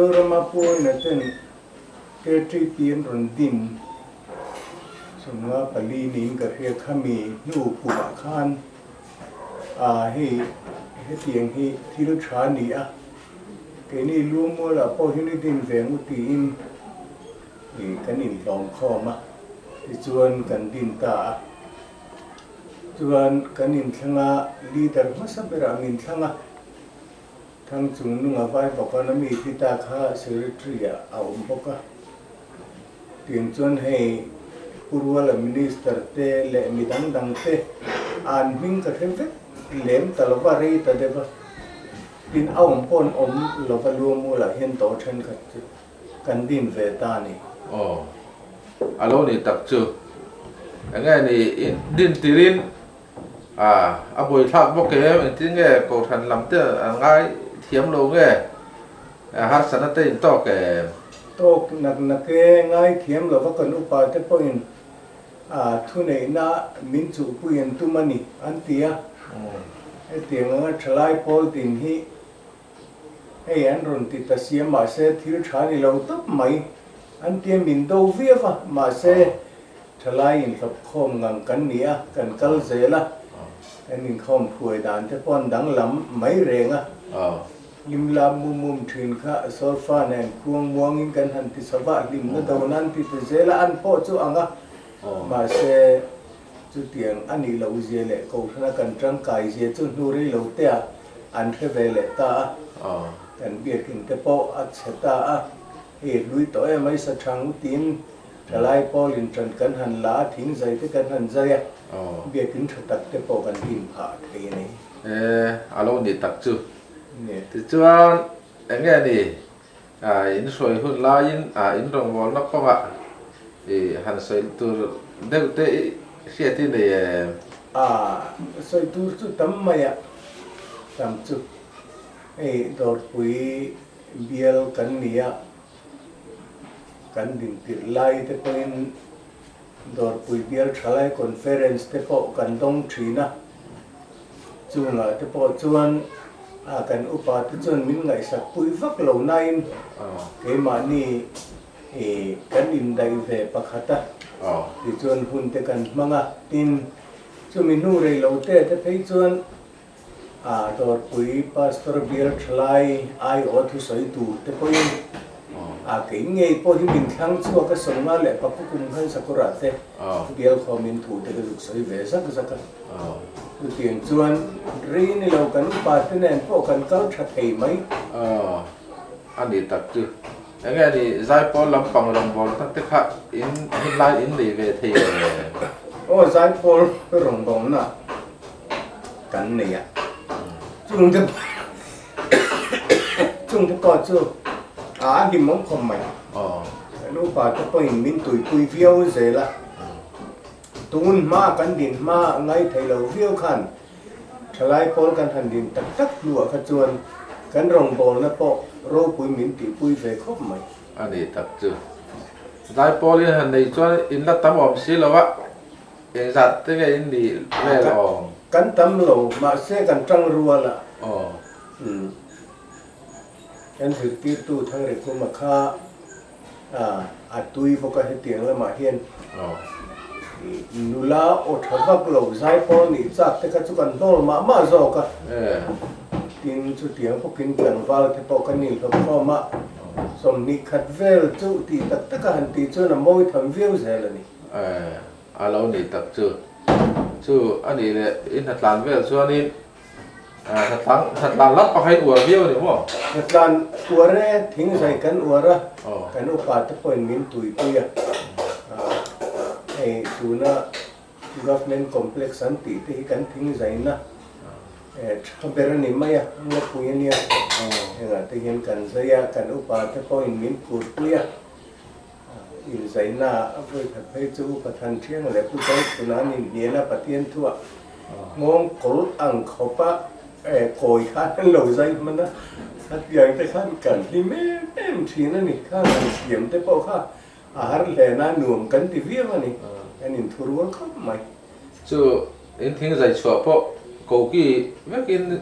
Mizorama Puaina ten KTP an rawn din 54 niin ka hria khami hnu kumah khan a hei hetiang hi thil tha a ni a, keini Luangmualah pawh hian i din ve ang u tiin kan inhlawm khawm a, tichuan kan din ta a. Chuan kan inthlang a, leader hmasa berah min thlang a. Thang chung nunga vai bawk a, na mi thi ta kha secretary ah a awm bawk a. Tiang chuan hei Pu Ruala Minister te leh mi dang dang te an hming ka hre vek lem ta lova rei ta deuh a. Tin a awm pawh an awm lova Luamualah hian tawh thenkhat chu kan din ve ta a ni. Aw, a lo ni tak chu. Enge ni din tirin A, a buaithlak bawk em? Engtin nge Kohhran lam te an ngai thiam lo nge? Harsatna te in tawk em? Tawk nak nak e, ngai thiam lova kan upa te pawhin a thuneihna min chuhpui an tum a ni, an ti a. Hetiang anga thalai pawl din hi hei an rawn ti ta sia mahse thil tha ni lo tawp mai an tia min do viau a, mahse thalai inhlawp khawm ngang kan ni a, kan kal zel a, kan inkhawm phuai dan te pawh an danglam mai reng a, hlim lam mum mum thin kha solfa nen khuang muangin kan han ti chho va, hlimna do nan ti ta zel a, an pawh chu ang a, mahse Chutiang a nih loh zia leh Kohhrana kan tangkai zia chu hnu rei lo te ah an hre ve leh ta a, kan biakin te pawh a chhe ta a, hei hlui tawh em mai sa thang tiin thalai pawl in tan kan han la a, thing zai te kan han zai a, biakin tha tak te pawh kan din phah thei a ni. E, a lo ni tak chu. Tichuan eng nge ni In hruai hun laiin in rawngbawlna kawngah i han sawi tur deuh te i hriat i nei em? A sawi tur chu tam mai a, tam chu hei dawrpui bial kan ni a, kan dintirh lai te pawhin dawrpui bial thalai conference te pawh kan dawng thin a. Chungah te pawh chuan a kan upa te chuan min ngaihsak pui vak lo nain keimahni i kan indaih ve pakhat a, tichuan hun te kan hmang a, tin chumi hnu rei lo te te phei chuan a dawrpui Pastor bial thalai aiawh thusawi tur te pawhin a kei ngei pawh hi min thlang chhuak a sawmnga leh paku kum khan sakawrah te bial khawmin thu te ka zuk sawi ve zak zak a. Chutiang chuan rei ni lo kan upa te nen pawh kan kal tha thei mai. Aw, a ni tak chu. Enge ni Zaipawl lampang rawngbawlna te kha in hun lai in nei ve thei em? Aw, Zaipawl rawngbawlna kan nei a, chung te chung te pawh chu a hlimawm khawp mai. Kan upa te pawhin min tuipui viau zel a. Tun hma kan din hma ngai thei lo viau khan thalai pawl kan han din tak tak hnuah kha chuan kan rawngbawlna pawh ropui min tihpui ve khawp mai. A ni tak chu. Thalai pawl in han nei chuan in la tam awm si lo a, engzat te nge in nih vel awm? Kan tam lo, mahse kan tang rual a. Aw. Kan zirtirtu Thangrekhuma kha A tui bawk a hetiang lamah hian nula aw tha vak lo zai pawl nih chak te kha chu kan hnawl mah mah zawk a, tin chutiang bawkin tlangval te pawh kan inhlawp khawm a, 20 khat vel chu tih tak tak a han tih chuan a mawi tham viau zel a ni. A lo nih tak chu chu a nih leh i hnatlan vel chuanin Hnatlang hnatlan lam pakhat in uar viau a ni maw? Hnatlan uar e, thing zai kan uar a, kan upa te pawhin min tuipui a. Hei tuna Government Complex an tih te hi kan thing zaina tha ber a ni mai a, ngawpui a nia. Hengah te hian kan zai a, kan upa te pawhin min phurpui a. Inzaina a vawikhat phei chu Upa Thanṭhiang leh Pu Changchhuna an inhnial a, Pathian thuah nghawng kawlh ang khawpa kawi khan an lo zai hman a, hetiang te khan kan hlim em em thin a ni. Khang han siam te pawh kha a har hlen a, nuam kan ti viau a ni, kan inthurual khawp mai. Chu in thing zai chhuah pawh koki vekin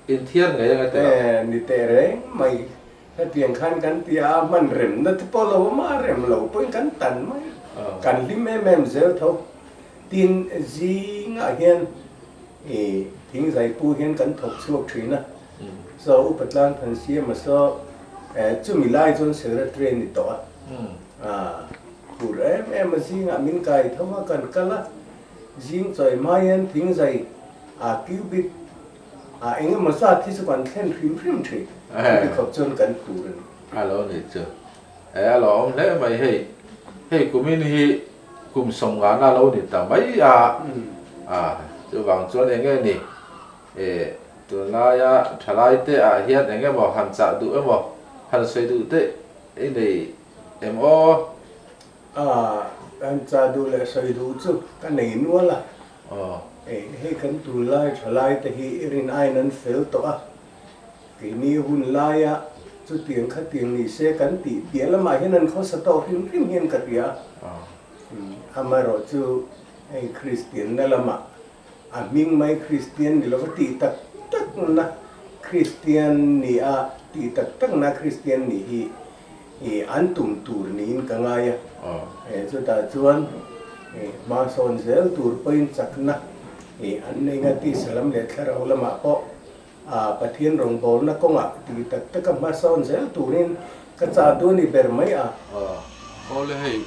inthiar ngei ang a ti lo. Ni teh reng mai. Hetiang khan kan ti a, hman remna te pawh lo awm a, rem lo pawhin kan tan mai a, kan hlim em em zel tho. Tin, zingah hian i thingzaipu hian kan thawk chhuak thin a, saw Upa Tlangthan Siama saw chumi lai chuan secretary a ni tawh a, phur em em a zingah min kai tho a, kan kal a, zing chawi hma hian thingzai a cubit a eng emaw zat hi chu kan thlen hrim hrim thin, chuti khawp chuan kan phur a ni. A lo ni chu. E a lo awm hle mai hei. Hei kumin hi kum sawmngana lo ni ta mai a, a chuvang chuan eng nge ni e tunlaia thalai te ah hian eng emaw han chah duh emaw han sawi duh te i nei em aw? A han chah duh leh sawi duh chu ka nei nual a. E hei kan tunlai thalai te hi i rin aiin an fel tawh a, Keini hun laia chutiang khatiang ni se kan tih piah lamah hian an khawsa tawh hrim hrim hian ka hria a. Amaherawh chu hei Kristianna lamah a hming mai Kristian ni lova tih tak takna Kristian ni a tih tak takna Kristian nih hi i an tum tur niin ka ngai a. Chutah chuan hma sawn zel tur pawhin chakna i an nei nga tisa lam leh thlarau lamah pawh A Pathian rawngbawlna kawngah ti tak taka hmasawn zel turin ka chah duh a ni ber mai a. Awle hei,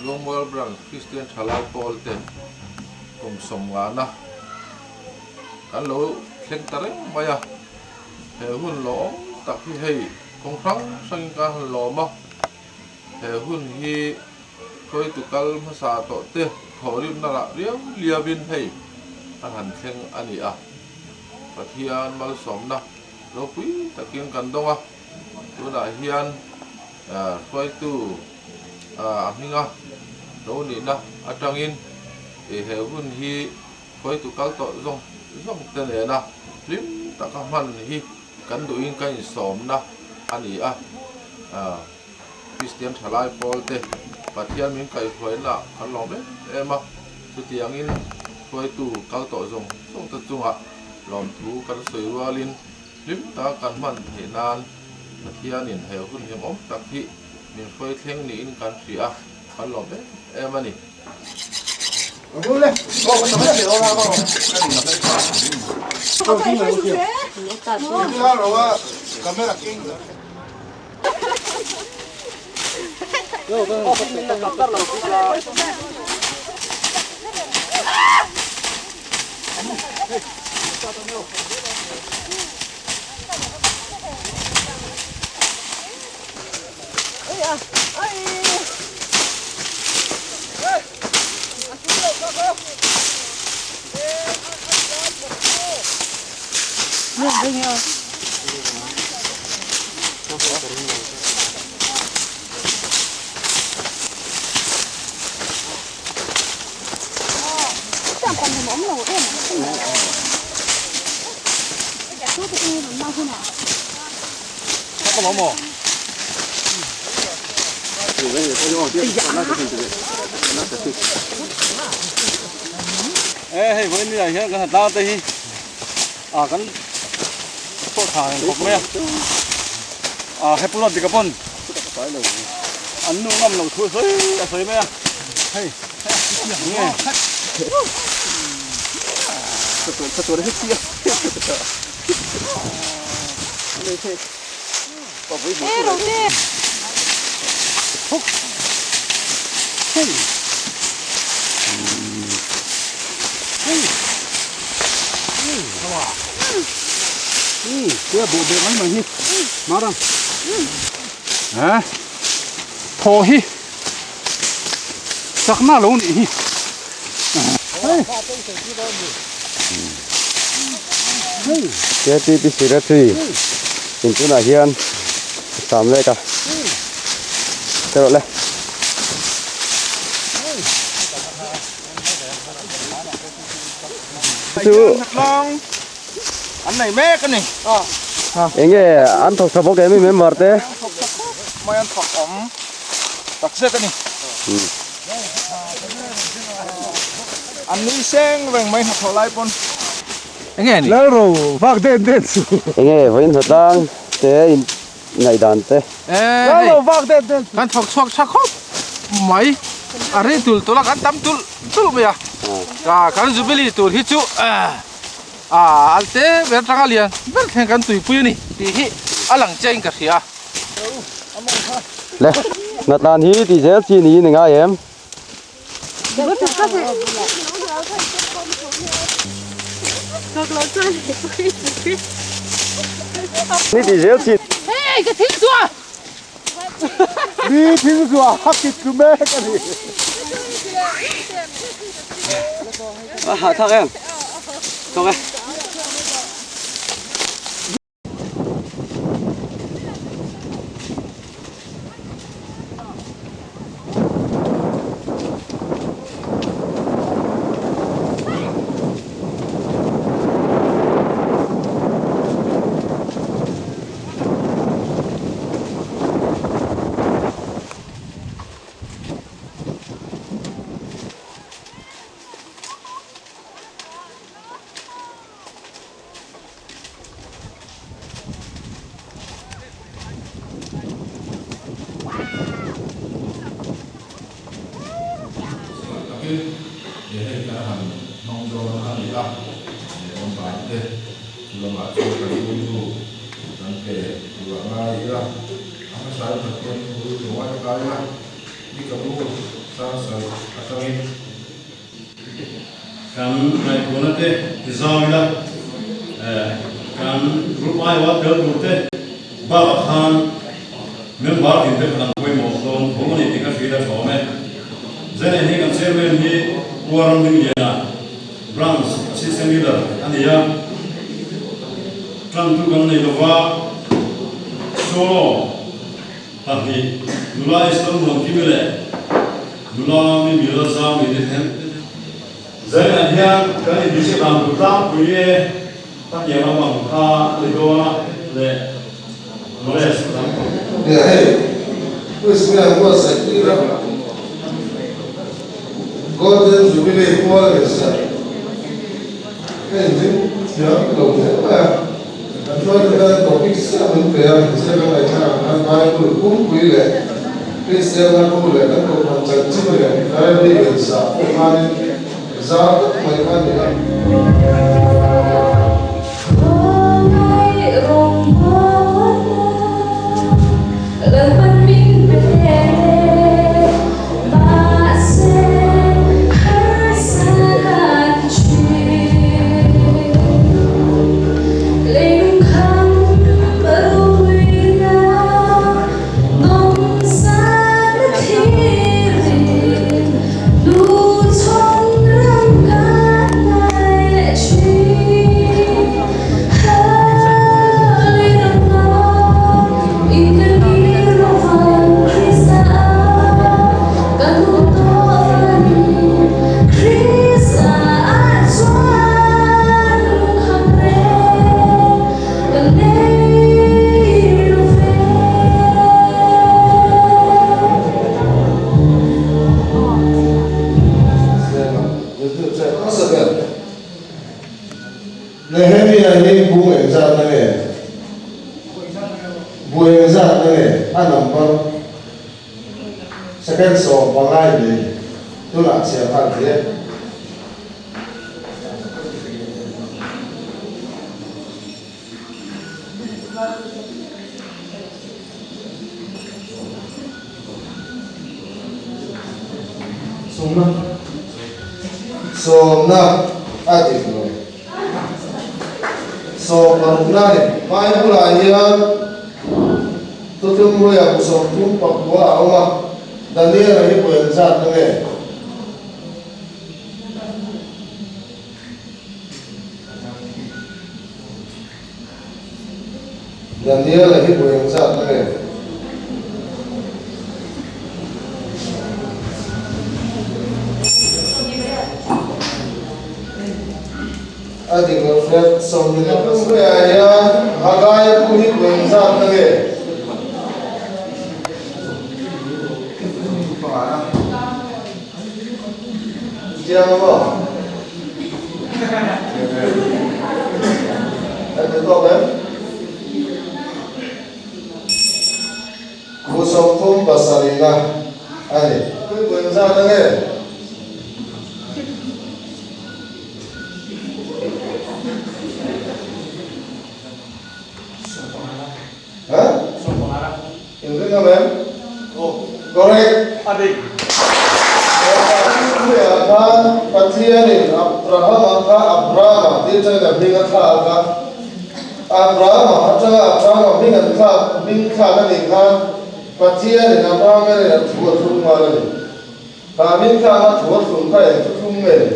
Lungmual Branch Kristian Thalai Pawl te kum sawmngana kan lo thleng ta reng mai a, he hun lawm tak hi hei kawng hrang hrangin kan han lawm a, he hun hi hruaitu kal hmasa tawh te thawhrimna rah riau liauin hei an han thleng a ni a. Pathian malsawmna ropui takin kan dawng a, tunah hian hruaitu a hminga lo nihna atangin he hun hi hruaitu kal tawh zawng zawng te nena hlim taka hman hi kan duhin kan insawmna a ni a. Kristian thalai pawl te Pathian min kaihhruaina kan lawm em em a, chutiangin hruaitu kal tawh zawng zawng te chungah lawmthu kan sawi rualin hlim taka kan hman theih nan Pathianin he hun hlimawm tak hi min hruai thleng niin kan hria a, kan lawm em em a ni. A kan pawh tha reng khawp mai a a he pula dika pawn an nu ngam lo thu sawi a sawi mai a hei nge Thaw hi chakna lo nih hi. KTP Secretary in tunah hian sam lek a ka rawh le. Chu an nei mek a ni. Enge an thawk tha bawk em i member te? Thawk tha khawp mai an thawk awm tak zet a ni. An nui seng reng mai hnathawh lai pawn. Enge ni? Lalro vak den den chu. Enge vawiin hnatlang te in Ngaihdan te. Hei kan thawk chhuak tha khawp mai a rei tul tul a kan tam tulh tulh mai a kan jubilee tur hi chu a te ber atanga lian ber thleng kan tuipui a ni tih hi a lang chiah in ka hria. Le Natlan hi tih zel chi niin i ngai em? Ni ti zel chi. Hey, ka thing zuah! Ni thing zuah a kit tlu mek a ni. A hah thak em? Thawk e. Takin he hei kan han hmang dawn a ni a, he awmdan te chu lamah chuan kan rilru kan pe tur a ngai ila, a hmasa in Pathian thu rilru ngai kai a, ni ka bu sang sawi atangin. Kan ngaihtuahna te ti zau ila, kan group aiawh tel tur te bakah khan member tin te khan an pawimawh dawn tho a ni tih ka hrilh a thawm e. Zene hi kan chairman hi Pu Ramdingliana, branch assistant leader a ni a, tantu kan nei lova solo pahnih nula Islam Muankimi leh Nula mi mila zau ni te then. Zainah hian kan inbihchhiat dan tur tlangpui e ka tiang a bang kha a ni dawn a le Knowledge a tam khawp. Nia hei, quiz nge an buatsaih tir a? Golden Jubilee pual leh ziah ka inring thiam lo hle mai a, kan hruaitu hian topic siam min pe a, inziak a ngaihthlak ang khan Bible pumpui leh Kristianna bu leh kan kohhran chanchin leh Bible inzah pawh khanin zar tak mai kha a ni a. Nehemia hi bu engzatna nge? Bu engzatna nge? A number second 15 nei tunah chhiar nghal thei e. Sawmna Sawmna a dik lo. Sawmparukna a ni. Bible-ah hian Thuthlung Hluia bu 39 a awm a, Daniel-a hi bu engzat na nge? Daniel-a hi bu engzat na nge? A dik lo hret 20 hlui-ah hian Haggai-a bu hi bu engzat na nge? Chiang a maw? An ti tawk em? Ring ngam em? Correct. A dik. Puiah khan Pathianin Abrahama kha Abrama tih atangin a hming a thlak a. Abrama atanga Abrama hming an thlak hming thlak a nih khan Pathianin Abraham enin a thu a thlung nghal a ni. Kha hming thlakna thu a thlung kha eng thuthlung nge ni?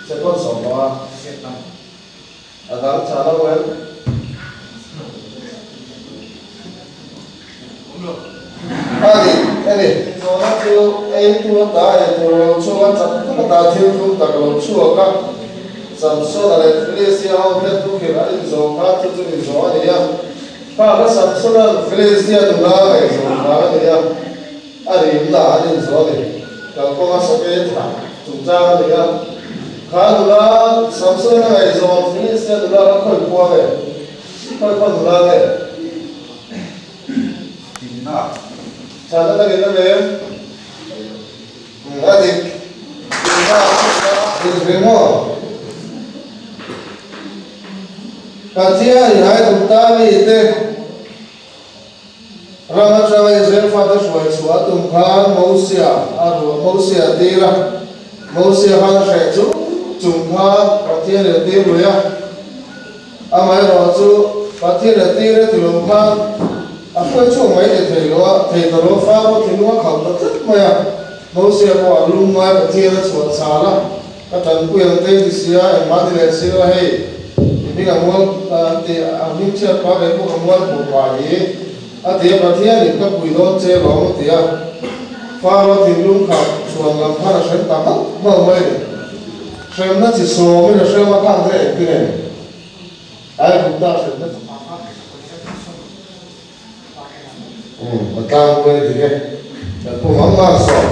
Second 15. A dang chah lo em? A dik a ni. Zawhna chu ei tu ata ei tur lo chhuak a, chak tak ata thil thum tak lo chhuak a. Samsona leh Philistia ho te thukhirh an inzawh kha chu chu inzawh a ni a. Kha kha Samsona'n Philistia nula ngaihzawh vang a ni a, a rimna an inzawh a ni. Kalkawnga sakei thah chungchang a ni a. Kha nula Samsona ngaihzawh Philistia nula kha khawi khua nge? Khawi khaw nula nge? Chhanna takin a mem. A dik. Timna dik ve maw? Pathian in hai tum ta mi te ram atanga Israel fate hruai chhuah a tum khan Mosia a ruah Mosia a tir a. Mosia khan a hreh chung chung khan Pathian in a tir lui a. Amaherawhchu, Pathian a tir e ti lo khan a hruai chhuak mai leh thei lo a, thei ta lo Faro thinlung a khauh ta tlat mai a. Mosia pawh a lung ngai Pathian a chhuah chhal a, Ka tanpui ang te ti sia, engmah ti leh si lo hei, i hming a mual an ti, a hming chhiat pa kei pawh ka mual hmuh pa hi a ti a, Pathian in ka pui dawn che lawm a ti a. Faro thinlung khauh chhuan lam khan a hrem ta nghauh nghauh mai a ni. Hremna chi sawmin a hrem a khang te engtin em? Ai Gupta hremna chi Umm a tlang pawh a dik e. Kan pawm ang ang saw.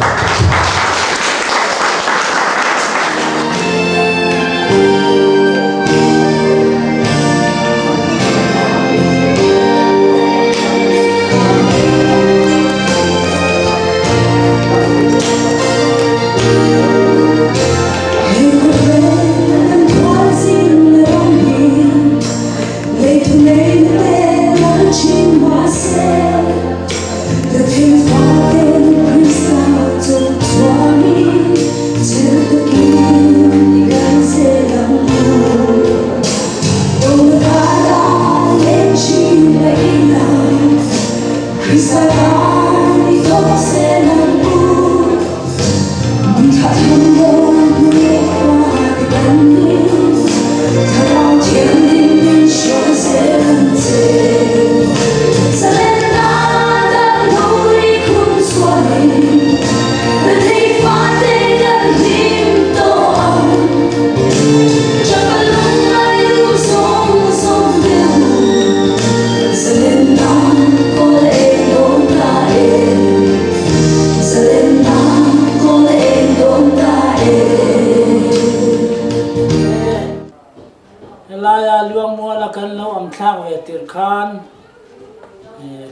Helaia Luangmuala kan lo awm thlak ve tir khan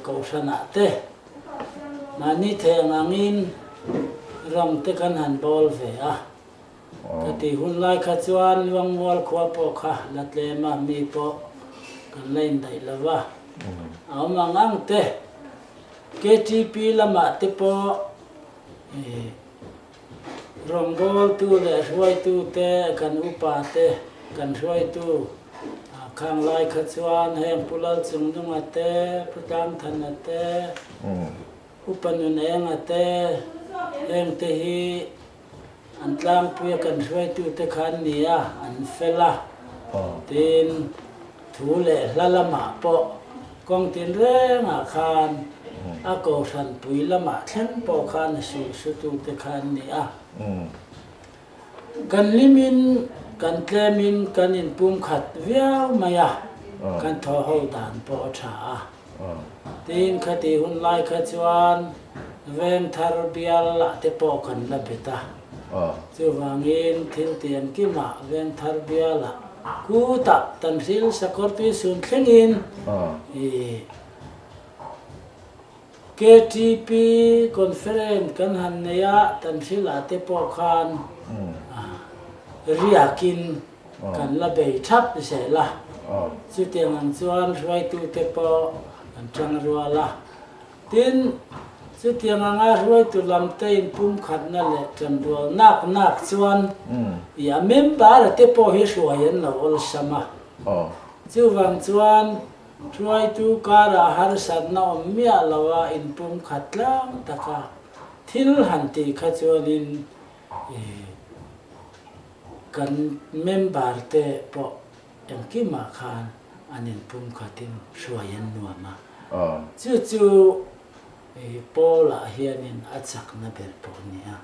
Kohhranah te mahni thei ang angin ram te kan han bawl ve a. Ka tih hun lai kha chuan Luangmual khua pawh kha la tlem a, mi pawh kan la indaih lo va. A awm ang ang te, KTP lamah te pawh rawngbawltu leh hruaitu te, kan upa te, kan hruaitu khang lai kha chuan heng Pu Lalchungnunga te, Pu Tlangthana te, Upa Nunenga te, heng te hi An tlangpuia kan hruaitute kha an ni a, an fel a. Tin, thu leh hla lamah pawh kawng tinrengah khan a kohhranpui lamah thleng pawh khan a sulsutute kha an ni a. Kan hlimin kan tlemin kan inpumkhat viau mai a, kan thawhho dan pawh a tha a. Tin, khati hun lai kha chuan Vengthar bial ah te pawh kan la bet a. Chuvangin thil tiang kimah Vengthar bial ah kutah Tanhril Sakawrtui sun thlengin i KTP Conference kan han nei a, Tanhril ah te pawh khan riakin Kan la bei thap zel a, chutiang ang chuan hruaitute pawh an tang rual a. Tin, chutiang anga hruaitu lamte inpumkhatna leh ṭanrual nak nak chuan i a member te pawh hi hruai an lo awlsam a. Chuvang chuan hruaitu karah harsatna awm miah loa inpumkhat tlang taka thil han tih kha chuanin i kan member te pawh Engkimah khan an inpumkhatin hruai an nuam a, chu chu Paul-ah hianin a chakna ber pawh a ni a.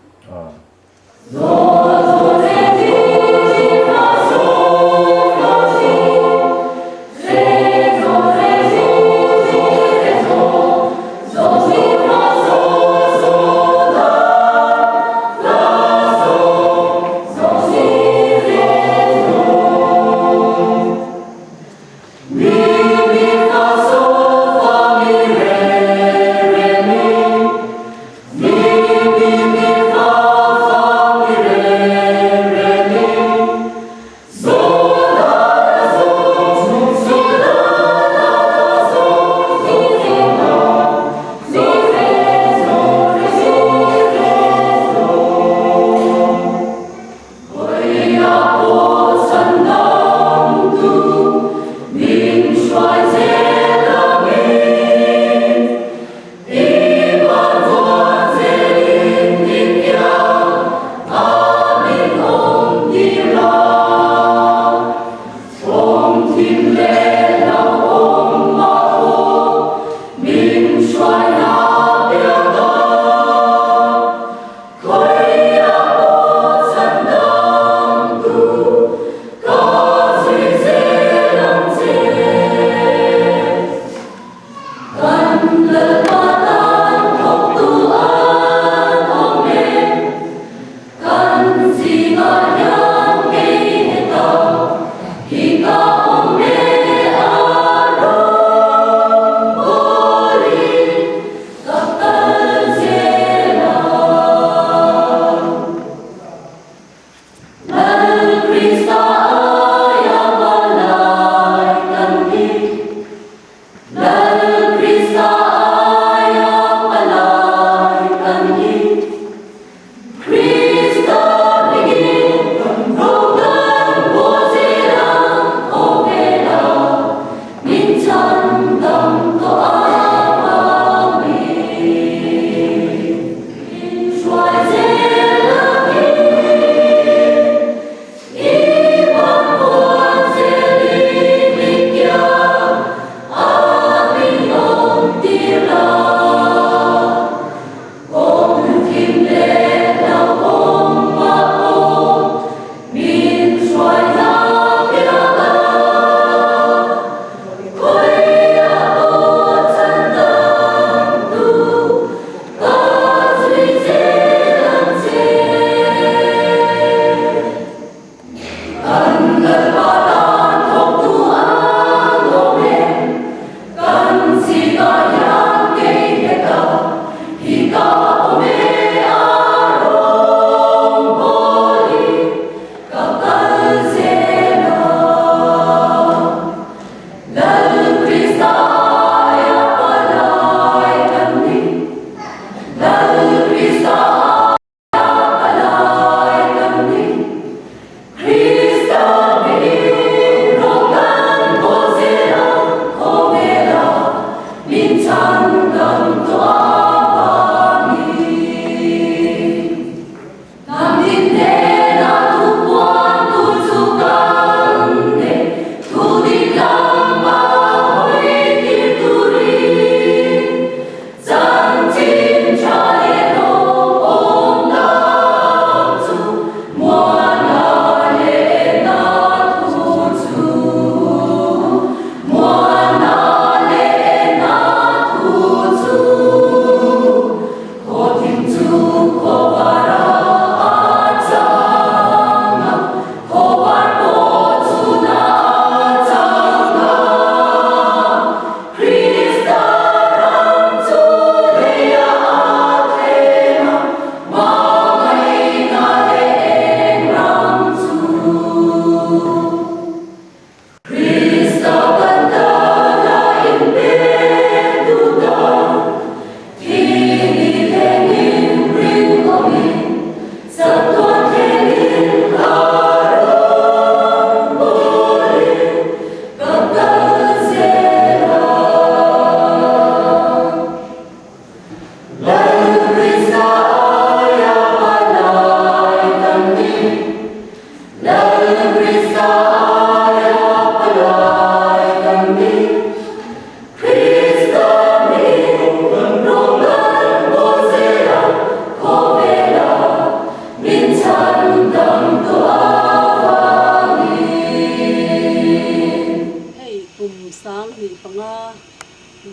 Hei kum 25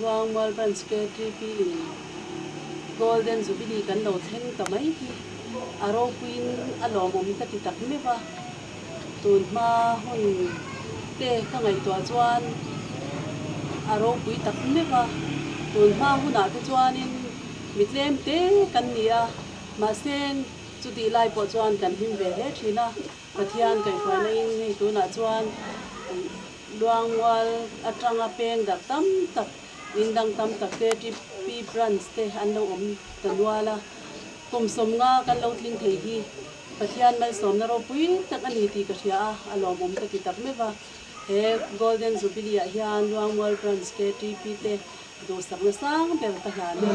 Luangmual Branch KTP in Golden Jubilee kan lo thleng ta mai hi a ropuiin a lawmawm ka ti tak meuh a, tun hma hun te ka ngaihtuah chuan a ropui tak meuh a, tun hma hunah te chuanin mi tlem te kan ni a, mahse chutih lai pawh chuan kan hlim ve hle thin a, Pathian kaihhruaina in hei tunah chuan Luangmual atanga peng darh tam tak, in dang tam tak te TP Branch te an lo awm ta nual a, kum 50 kan lo tling thei hi Pathian malsawmna ropui tak a ni tih ka hria a, a lawmawm ka ti tak meuh a. He Golden Jubilee ah hian Luangmual Branch KTP te duhsakna sang ber ka hlan e.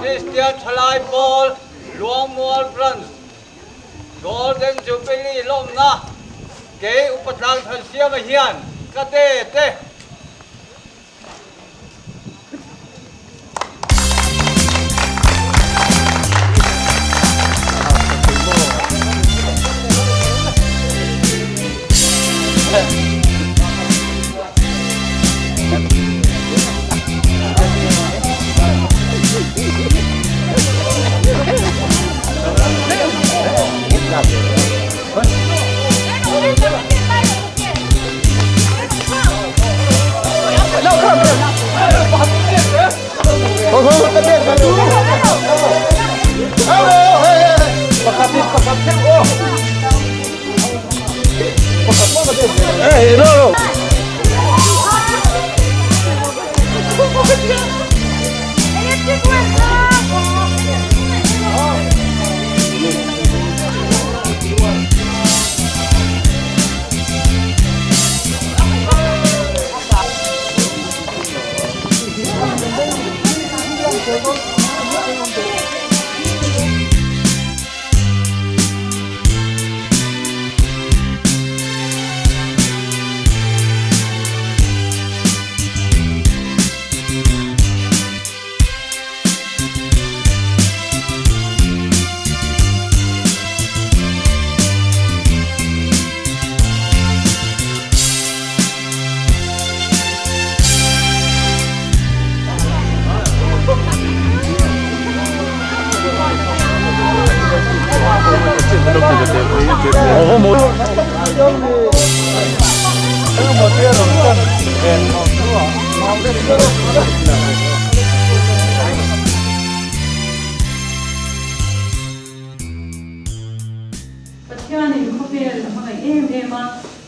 Kristian Thalai Pawl Luangmual Branch Golden Jubilee lawmna kei Upa Tlangthan Siama hian ka te te. Pathianin khawvel a hmangaih em em a,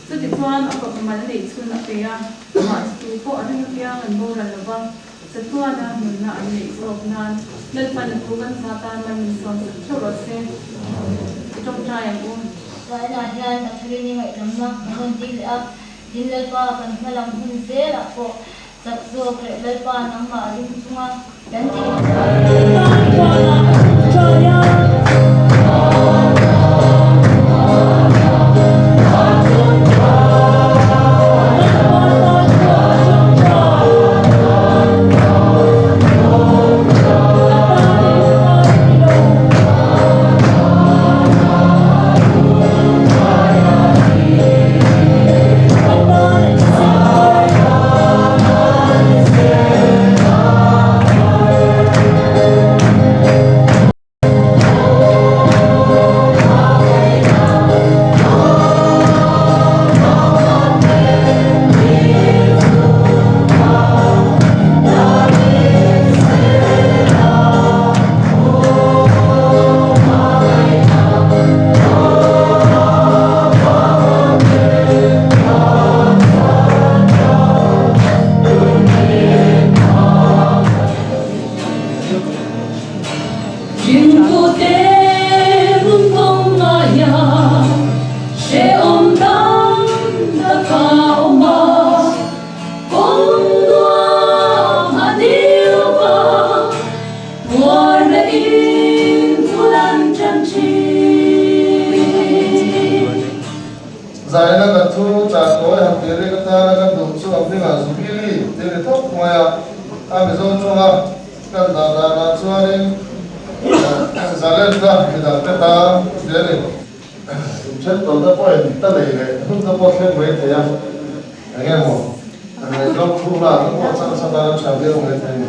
chutichuan a fapa mal neih chhun a pe a, amah chu tu pawh a ring apiang an boral lo va, chatuana nunna an neih zawk nan Lalpan a thu kan za tan man min sawm sak theuh rawh se. I tawngtai ang u. Zainah hian a thurin i ngaihdamna kan rawn dil leh a, tin Lalpa kan hma lam hun zelah pawh chak zawk leh Lalpa nangmah ring chunga kan tih Zaina kan thu chah tawi han tih rek atana kan duh chu a hmingah Zubili tih ni thawk mai a, a Mizo chunga kan dah danah chuanin zalenna midang te tan zel in inthen tawhna pawhin ta nei leh hun te pawh thleng mai thei a, eng emaw kan ngaihzawng thlukna te pawh chang chhan atan a tha viau mai thei a ni.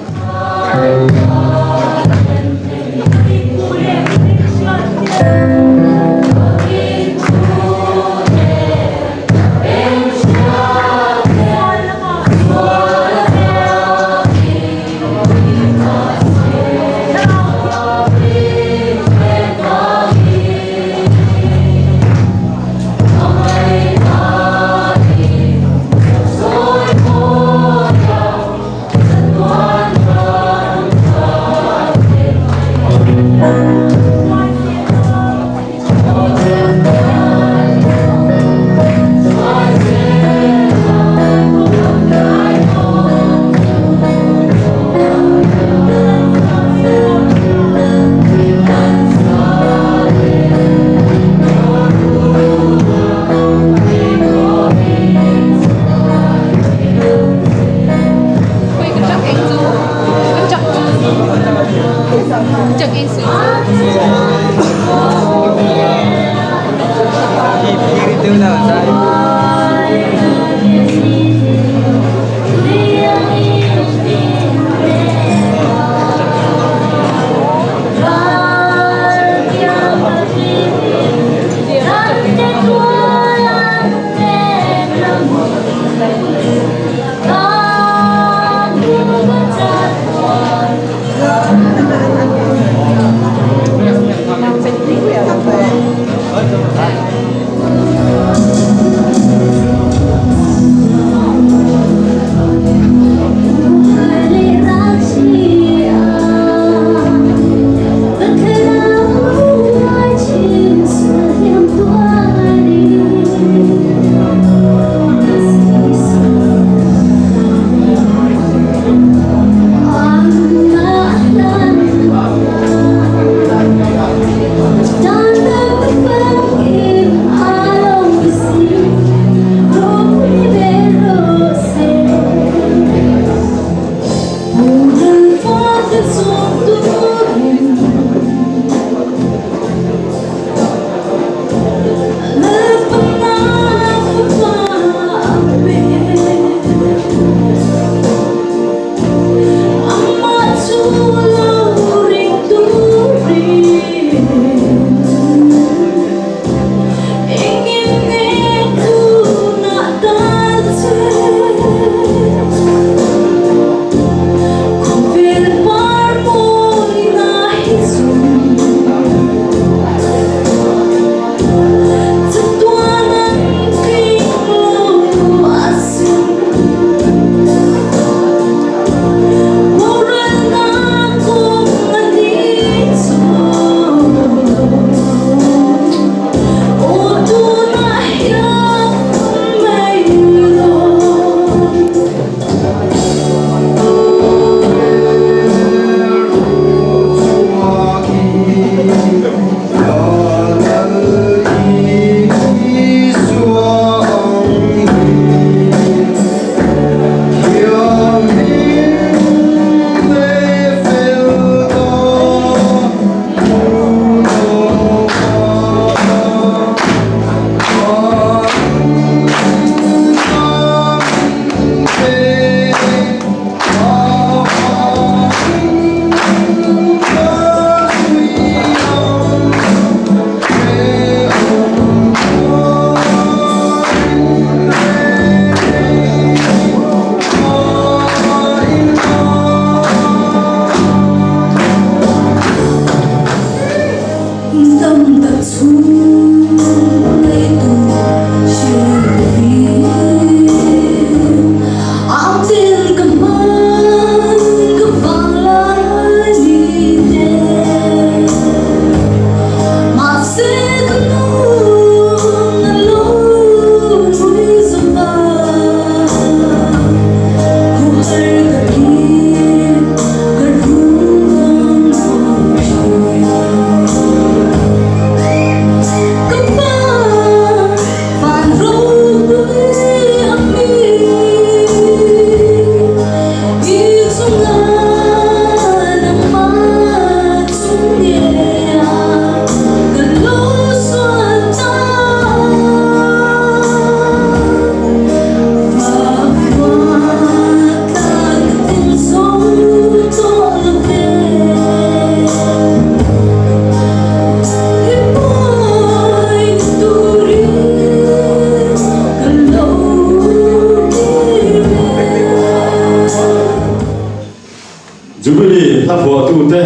Hla phuahtute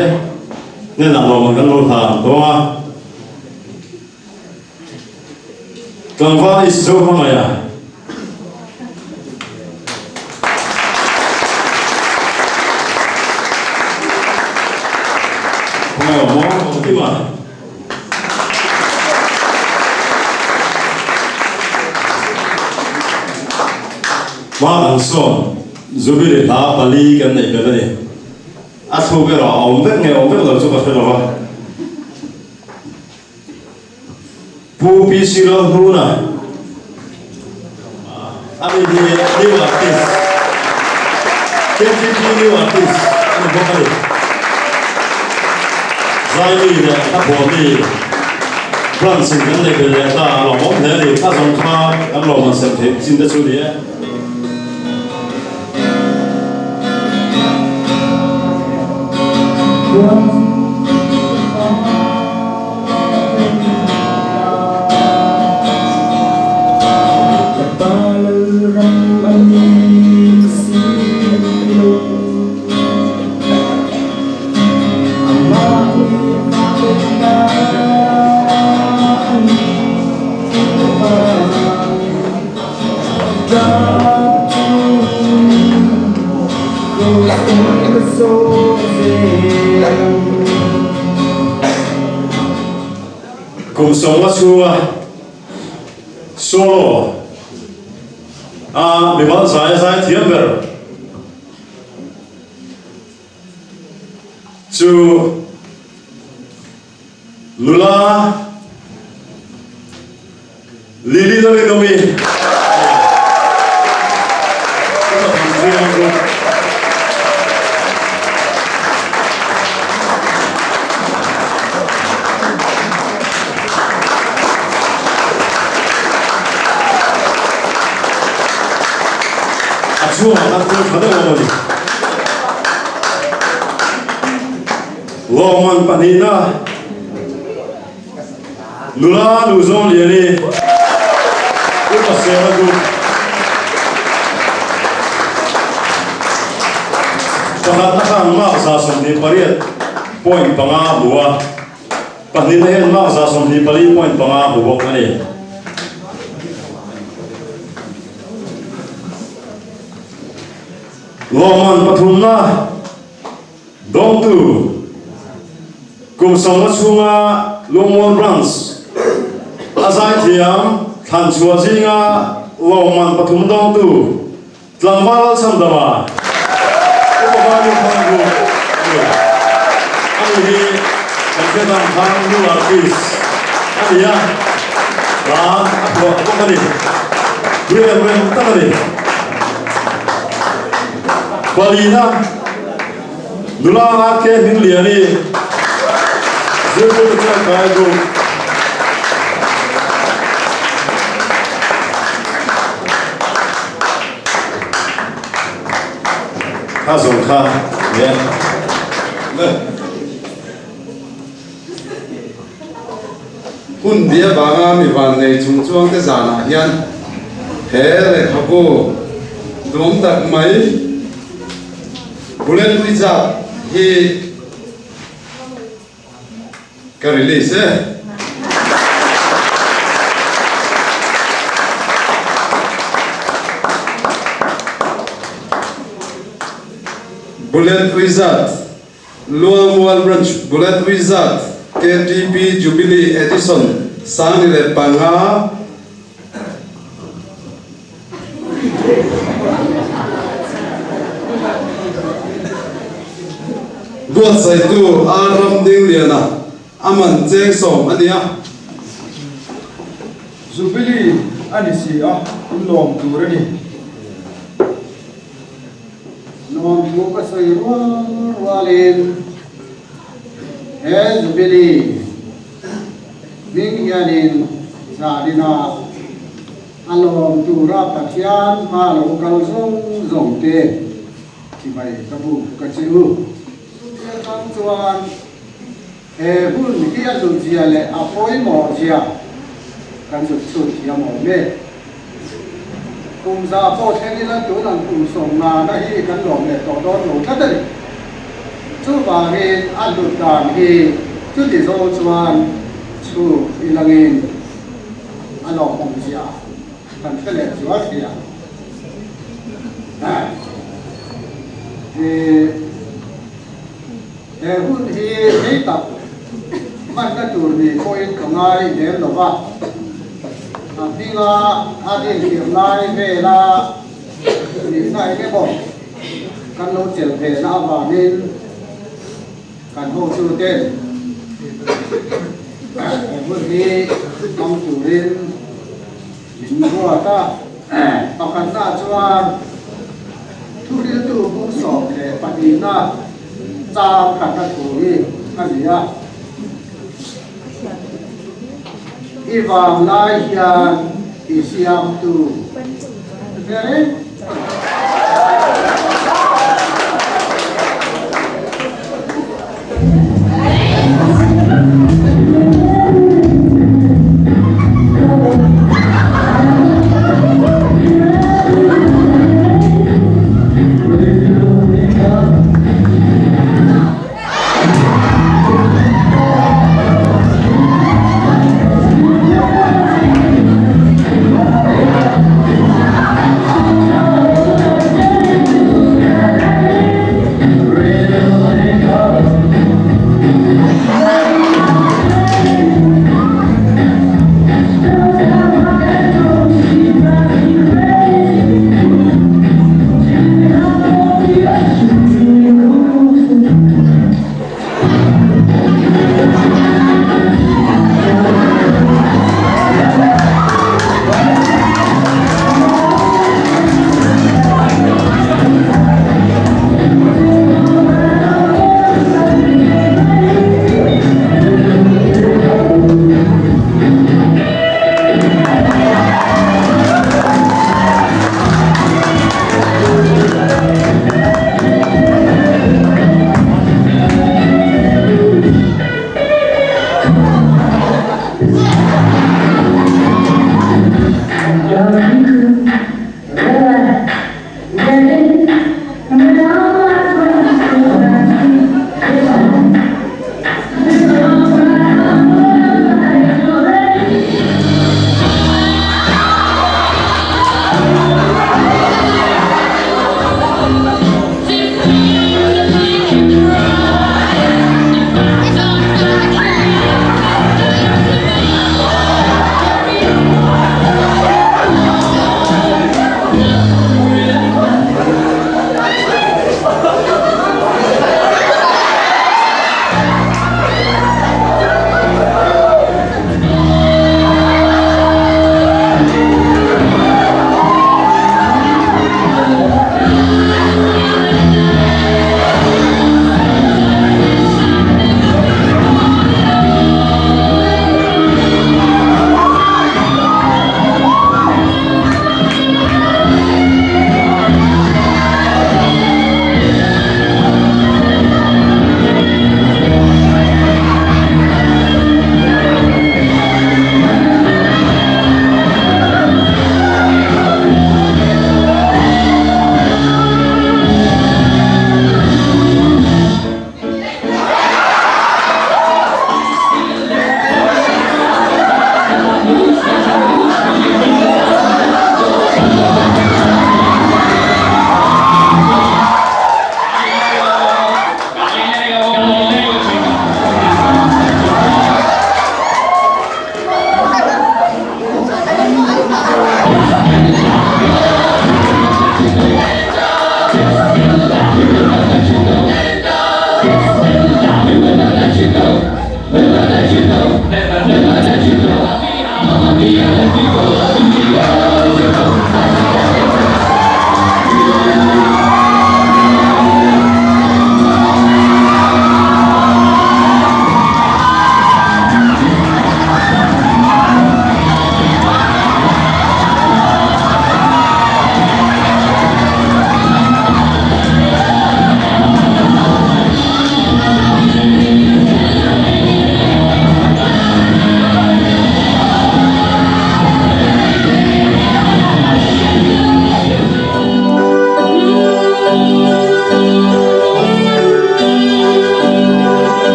hnenah lawmman kan lo hlan dawn a. Tlangval East Zohmangaia. Khawngaih awm maw? Awm kima. Hma kan sawn Jubilee hla pali kan neih belh a ni. A thluk erawh a awm vek nge awm vek lo chu ka hre lo va. Pu PC Lalhnuna a ni hi new artist, KTP new artist a ni bawk a ni. Zaimi leh Hlaphaw mi branch in kan neih belh leh ta a lawmawm hle a ni. Thla zawng kha kan lawmman sem theih chin te chu ni e. Kum sawmnga chhunga solo a mimal zai a zai thiam ber chu nula Lily Lalrinawmi A chhungah khan thil tha deuh a awm a ni. Lawmman pahnihna Nula nu zawng lian i upa sela group pakhatna khan mark 28 point panga a hmu a, pahnihna hian mark 24 point panga a hmu bawk a ni. Lawmman pathumna. Dawngtu, Kum sawmna chhunga Lungmual Branch a zaithiam thlan chhuah zinga lawmman pathum dawngtu Tlangval Lalchhandama, Upa Vanu Khan Group a ni. Ani hi kan hriat ang khan new artist a ni a, hla a phuah bawk a ni. Tui rem rem tak a ni. Palina. Nula RK Hmingliani, Zirtirtu chuan kai group. Kha zawng kha nia. Hun bia vanga mi vannei chung chuangte zanah hian he lehkhabu duam tak mai Bullet Wizard hi ka release e. Bullet Wizard Luangmual Branch Bullet Wizard KTP Jubilee Edition 2005. Buatsaihtu Ar Ramdingliana a man cheng sawm a nia. Jubilee a ni si a, in lawm tur a ni. Nuam thu ka sawi rual rualin he Jubilee hming hianin zanina a lawm tura Pathian hma lo kal zawng zawng te chibai ka buk ka che u. Chuti atang chuan he hun hi a zut zia leh a pawimawh zia kan zut chhut thiam awm e. Kum za pawh thleng ila tun ang kum 50 na hi kan lawm leh tawh dawn lo tlat a ni. Chuvangin a hlut dan hi chuti zawng chuan chhuk ilangin a lawmawm zia kan hre leh zual thei ang. He hun hi rei tak hmanna tur ni pawhin ka ngai lem lo va, a hminga a dinhirh lai vela nihna eng emaw kan lo chelh ve na avangin kan hotuten he hun hi hmang turin min ruat a. Pakhatna chuan thuhriltu bung 12na chang khatna thu hi a ni a. I vanglai hian i siamtu ber e.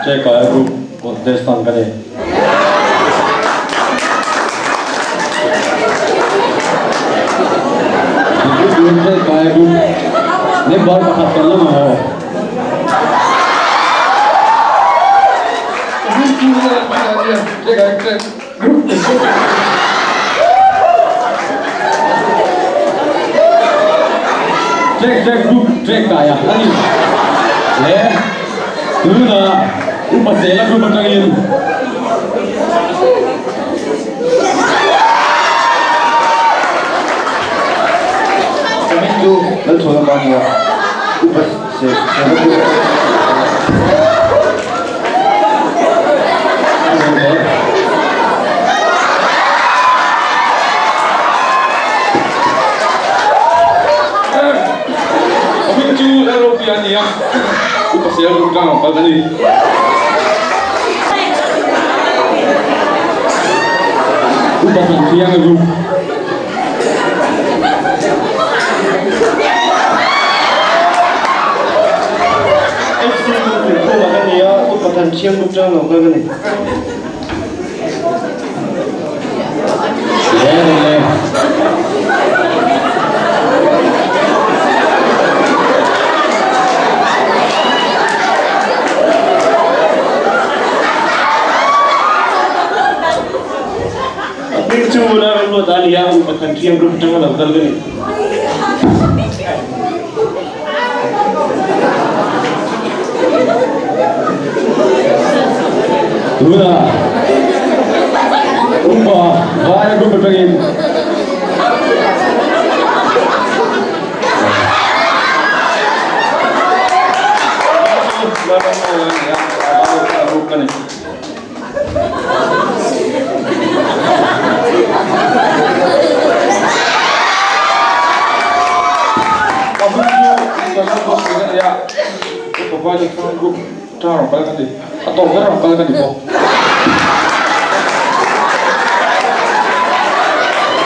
Chekai Group contestant ka ni. Chekai Group member pakhat kan la mamawh. Chekai Group Trek trek group trek kai a ani le tuna upa sela group atangin Kamin chu Lalchhuana pa nia upa sela group. Hming chu Lalropi a ni a, Upa Sel Rungtlang ang kal a ni. Upa Thanthiang a group. HC group lehkhaw ah ka ni a, Upa Thanchiang group chang lo kal ka ni. Le le le. Hming chu Lalramluat a ni a, Upa Thanchiang group atanga lo kal ka ni. Tunah upa vai group atangin A tawp ber ang kal ka ni bawk.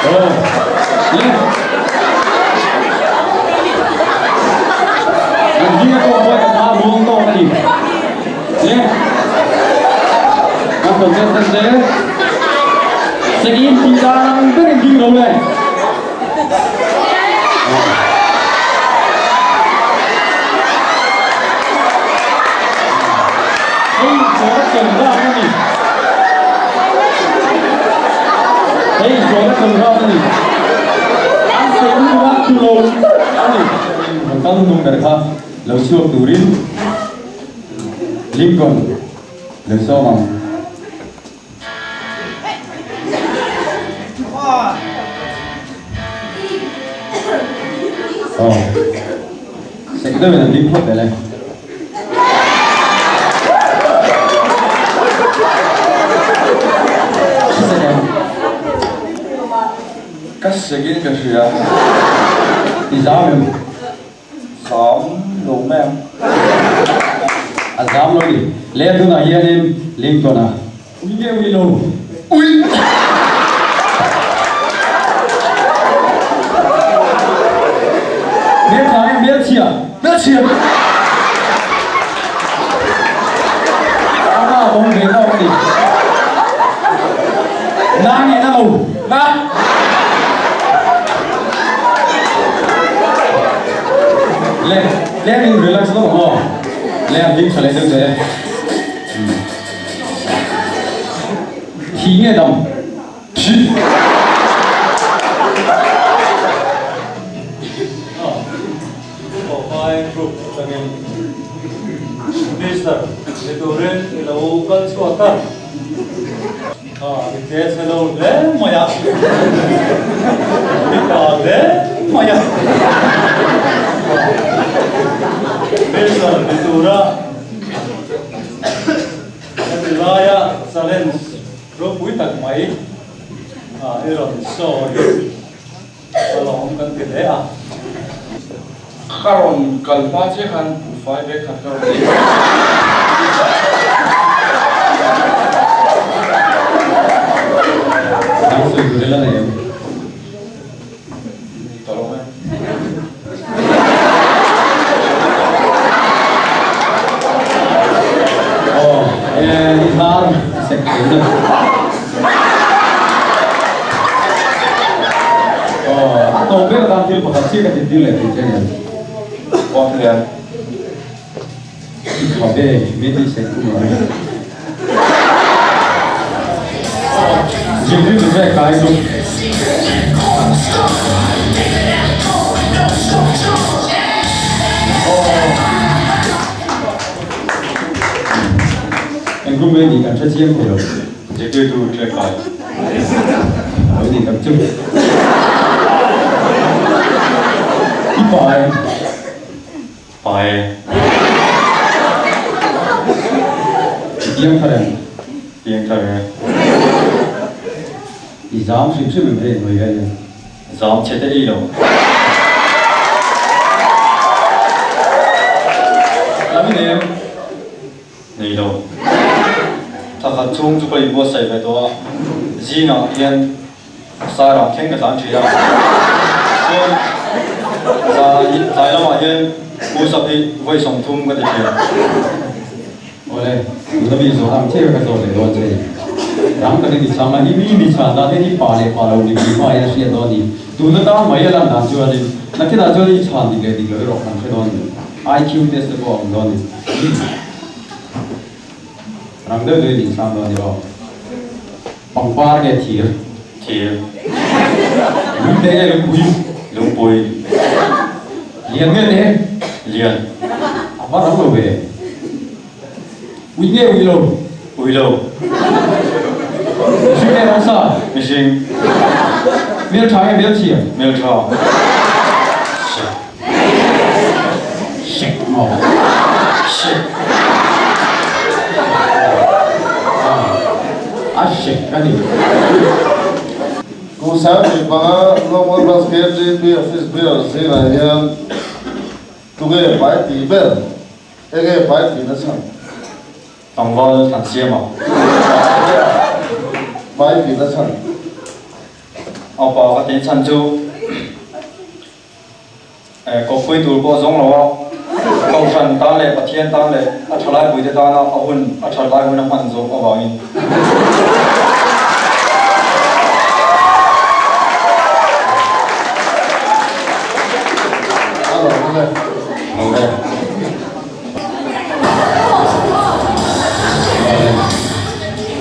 Aw, le. An ding a tawk pawh kan hah muang tawk a ni. Le. Kan contestant te second tih dan ang berin ding lo le. Hei zawhna kan ram a ni. Hei zawhna kan ram a ni. An sawi tura thu lo tak a ni. Kan kal hnung ber kha lo chhuak turin Lincoln lo sawm ang. Aw sek deuh in an ding phawt vel e. Ka sek in ka hria. I zam em? Zam lo mai ang. A zam lo ni. Le tunah hianin Lincoln a ui nge ui lo? Ui! Hmeltha nge hmelchhia? Hmelchhia! Ama a bawng ve tawk a ni. Na nge na lo? Na! Le, tlem in relax lawk ang aw. Le an ding tha leh deuh che e. Thi nge dam? Thi! Awhai group atangin Minister ni turin i lo kal chhuak a. A i te chhe lo hle mai a, i pa hle mai a. Minister ni tura heti laia challenge ropui tak mai i rawn sawi hi ka lawm kan ti hle a. Ka rawn kal hma chiah khan buhfai bag khat ka rawn ei. Dang sawi tur ila nei em? Nei tawh lo mai. Aw. sek thei na. Aw, a tawp ber atan thil pakhat chiah ka tintir leh thei che aniang. Awmlian. I tha ve, min ti sek tum lo. Zirtir tu ve kai chu. Eng kum nge nih kan hre chiang thei lo. Zirtirtu hre kai. Lo ni tak chu. I pai. Pai. I piang thar em? Piang thar e. I zam hrim hrim em hei hnuai hian in? Zam chhe te ei lo. Lam i nei em? Nei lo. Thakhat chhung chu ka inbuatsaih ve tawh a, zingah hian Sarah thleng ka tlan thin a, chuan zanah hi tlai lamah hian Pu Sap hi vawi 30 ka ti thin. Awle, tuna mi zawh ang chiah ka zawh leh dawn che ni. Rang takin i chhang a, i mi mi chhan dan hian i pa leh pa lo dik dik hma hian a hriat dawn ni. Tuna tan mai a lan dan chuanin nakinah chuan i chhan dik leh dik loh erawh kan hre dawn ni. IQ test te pawh a awm dawn ni. Rang deuh deuhin in chhang dawn ni aw. Pangpar nge thir? Thir. Lungte nge lungpui? Lungpui. Lian nge te? Lian. A va rang lo ve. Ui nge ui lo? Ui lo. Mihring nge ramsa? Mihring. Hmeltha nge hmelchhia? Hmeltha. Shek maw? Shek. A shek a ni. Kum 15 Normal Branch KTP Office Bearer zingah hian tunge pai tih ber? Enge pai tihna chhan? Tlangval an siam a. Pai tihna chhan? A pa ka tih chhan chu Kawppui tur pawh zawng lo a, Kohhran tan leh Pathian tan leh a thalaipuite tana a hun a that lai hun a hman zawk avangin.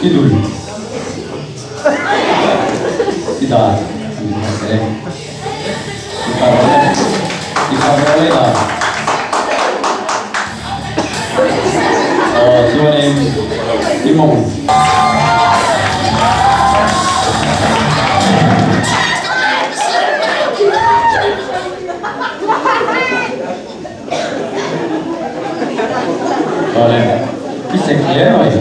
I dul. I dan a ni phawt e. I thar rawh le. I thar rawh le dan. Aw chuanin i mawng. Aw le. I sek hle mai.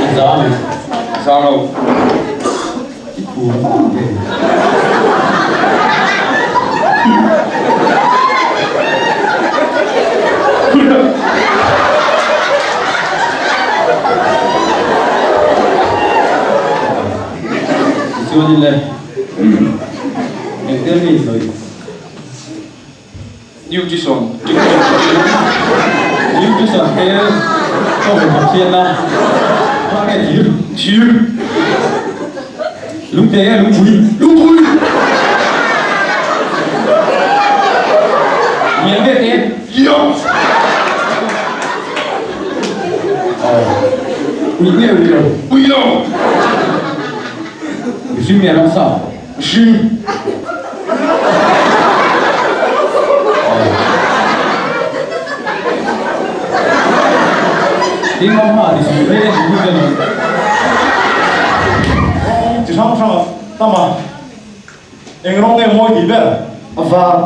I zam em? Zam lo. I khur vang ve. Tichuanin le, engtin nge i sawi? Nutrition Nutrition te chaw hei thawk chian la Kha nge thir? Thir Lungte nge lungpui? Lungpui Lian nge te? Lian Aw Ui nge ui lo? Ui lo Mihring nge ramsa? Mihring. Keimah hma ti suh rei a ni lut a ni. Rawng chi hrang hrang a tam a, eng rawng nge mawi tih ber? A var.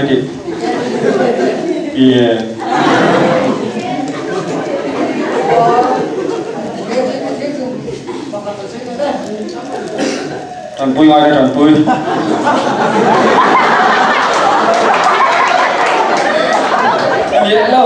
tih? Ie. Tanpui ngai ka tanpui. Miah lo.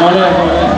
Awle awle.